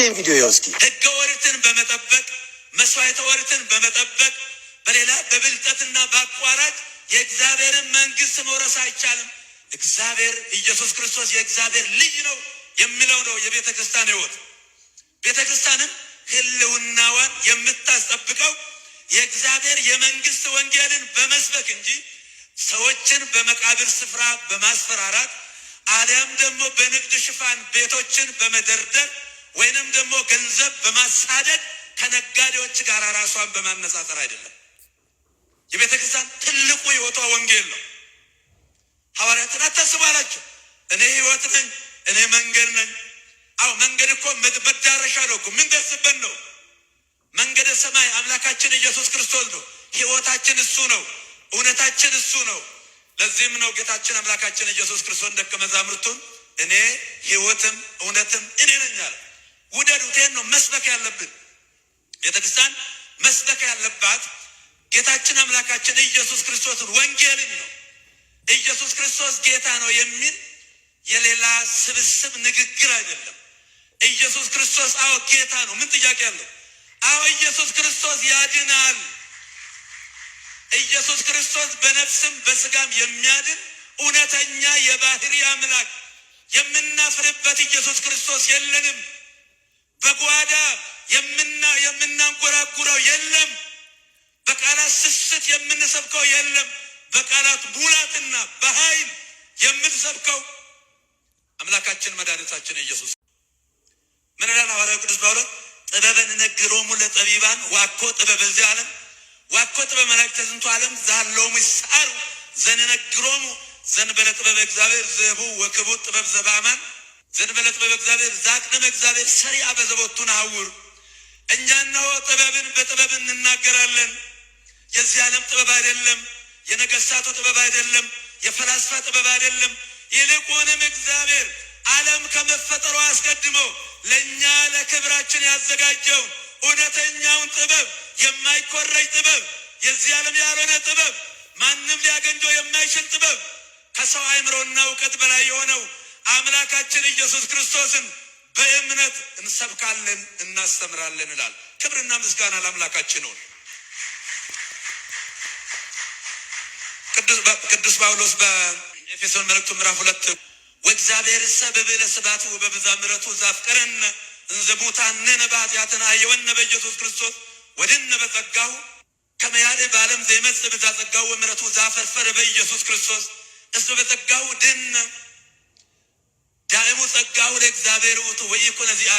ይህን ቪዲዮ ይኸው እስኪ። ሕገ ኦሪትን በመጠበቅ፣ መስዋዕተ ኦሪትን በመጠበቅ፣ በሌላ በብልጠትና በአቋራጭ የእግዚአብሔርን መንግሥት መውረስ አይቻልም። እግዚአብሔር ኢየሱስ ክርስቶስ የእግዚአብሔር ልጅ ነው የሚለው ነው የቤተ ክርስቲያን ሕይወት። ቤተ ክርስቲያንም ሕልውናዋን የምታስጠብቀው የእግዚአብሔር የመንግስት ወንጌልን በመስበክ እንጂ ሰዎችን በመቃብር ስፍራ በማስፈራራት፣ አሊያም ደግሞ በንግድ ሽፋን ቤቶችን በመደርደር፣ ወይንም ደግሞ ገንዘብ በማሳደድ ከነጋዴዎች ጋር ራሷን በማነጻጸር አይደለም። የቤተ ክርስቲያን ትልቁ ሕይወቷ ወንጌል ነው። ሐዋርያትን አታስቡ አላቸው። እኔ ሕይወት ነኝ፣ እኔ መንገድ ነኝ። አዎ፣ መንገድ እኮ መዳረሻ ነው እኮ፣ የምንደርስበት ነው። መንገደ ሰማይ አምላካችን ኢየሱስ ክርስቶስ ነው። ሕይወታችን እሱ ነው። እውነታችን እሱ ነው። ለዚህም ነው ጌታችን አምላካችን ኢየሱስ ክርስቶስ ደቀ መዛሙርቱን እኔ ሕይወትም እውነትም እኔ ነኝ አለ። ውደዱት። ይሄን ነው መስበክ ያለብን። ቤተ ክርስቲያን መስበክ ያለባት ጌታችን አምላካችን ኢየሱስ ክርስቶስን፣ ወንጌልን ነው። ኢየሱስ ክርስቶስ ጌታ ነው የሚል የሌላ ስብስብ ንግግር አይደለም። ኢየሱስ ክርስቶስ አዎ ጌታ ነው። ምን ጥያቄ አለው? አዎ፣ ኢየሱስ ክርስቶስ ያድናል። ኢየሱስ ክርስቶስ በነፍስም በስጋም የሚያድን እውነተኛ የባህሪ አምላክ። የምናፍርበት ኢየሱስ ክርስቶስ የለንም። በጓዳ የምናንጎራጉረው የለም። በቃላት ስስት የምንሰብከው የለም። በቃላት ሙላትና በኃይል የምንሰብከው አምላካችን መድኃኒታችን ኢየሱስ። ምን ይላል ሐዋርያው ቅዱስ ጳውሎስ? ጥበበ ንነግሮሙ ለጠቢባን ወአኮ ጥበበ ዝ ዓለም ወአኮ ጥበበ መላእክተ ዝንቱ ዓለም ዘሀለዎሙ ይስዓሩ ዘንነግሮሙ ዘእንበለ ጥበበ እግዚአብሔር ዘኅቡእ ወክቡድ ጥበብ ዘበአማን ዘእንበለ ጥበበ እግዚአብሔር ዘአቅደመ እግዚአብሔር ሰሪዐ በዘቦቱ ነሐውር። እኛ እነሆ ጥበብን በጥበብ እንናገራለን። የዚህ ዓለም ጥበብ አይደለም። የነገስታቱ ጥበብ አይደለም። የፈላስፋ ጥበብ አይደለም። ይልቁንም እግዚአብሔር ዓለም ከመፈጠሩ አስቀድሞ ለእኛ ለክብራችን ያዘጋጀውን እውነተኛውን ጥበብ፣ የማይኮረጅ ጥበብ፣ የዚህ ዓለም ያልሆነ ጥበብ፣ ማንም ሊያገኘው የማይችል ጥበብ፣ ከሰው አእምሮና እውቀት በላይ የሆነው አምላካችን ኢየሱስ ክርስቶስን በእምነት እንሰብካለን፣ እናስተምራለን ይላል። ክብርና ምስጋና ለአምላካችን ይሁን። ቅዱስ ጳውሎስ በኤፌሶን መልእክቱ ምዕራፍ 2 ወእግዚአብሔርሰ በብዝኀ ስብሐቱ ወበብዝኀ ምሕረቱ ዘአፍቀረነ እንዘ ሙታን ንሕነ በኃጢአትነ አሕየወነ በኢየሱስ ክርስቶስ ወድኅነ በጸጋሁ ከመ ያርእ በዓለም ዘይመጽእ ብዝኀ ጸጋሁ ወምሕረቱ ዘአፈርፈረ በኢየሱስ ክርስቶስ እስመ በጸጋሁ ድኅነ። ዳእሙ ጸጋሁ ለእግዚአብሔር ውእቱ ወኢኮነ ዚአ